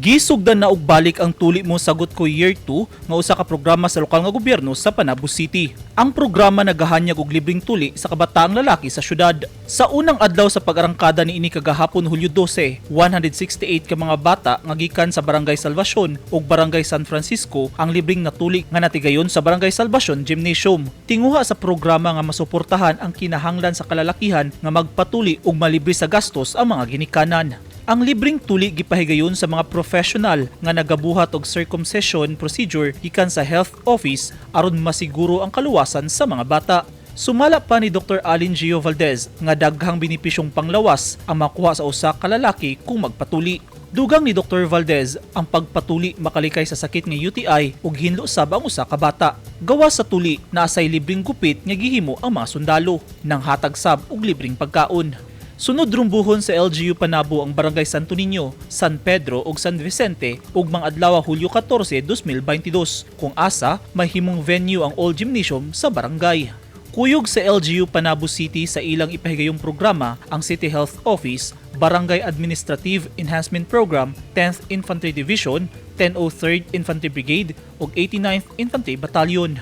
Gisugdan na og balik ang Tuli Mo Sagot Ko Year 2 nga usa ka programa sa lokal nga gobyerno sa Panabo City. Ang programa nagahanyag og libreng tuli sa kabataang lalaki sa syudad. Sa unang adlaw sa pag-arangkada niini kagahapon, Hulyo 12, 168 ka mga bata nga gikan sa Barangay Salvacion ug Barangay San Francisco ang libreng natuli nga natigayon sa Barangay Salvacion Gymnasium. Tinguha sa programa nga masuportahan ang kinahanglan sa kalalakihan nga magpatuli ug malibre sa gastos ang mga ginikanan. Ang libreng tuli gipahigayon sa mga professional nga nagabuhat og circumcision procedure gikan sa health office aron masiguro ang kaluwasan sa mga bata. Sumala pa ni Dr. Alin Gio Valdez nga daghang benepisyong panglawas ang makuha sa usa ka lalaki kung magpatuli. Dugang ni Dr. Valdez, ang pagpatuli makalikay sa sakit nga UTI ug hinlo sab ang usa ka bata. Gawas sa tuli, naa say libreng gupit nga gihimo ang mga sundalo, nang hatag sab og libreng pagkaon. Sunod rumbuhon sa LGU Panabo ang Barangay Santo Niño, San Pedro ug San Vicente ug adlaw Hulyo 14, 2022, kung asa mahimong venue ang Old Gymnasium sa barangay. Kuyog sa LGU Panabo City sa ilang ipahigayong programa ang City Health Office, Barangay Administrative Enhancement Program, 10th Infantry Division, 103rd Infantry Brigade ug 89th Infantry Battalion.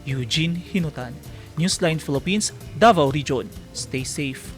Eugene Hinutan, Newsline Philippines, Davao Region. Stay safe.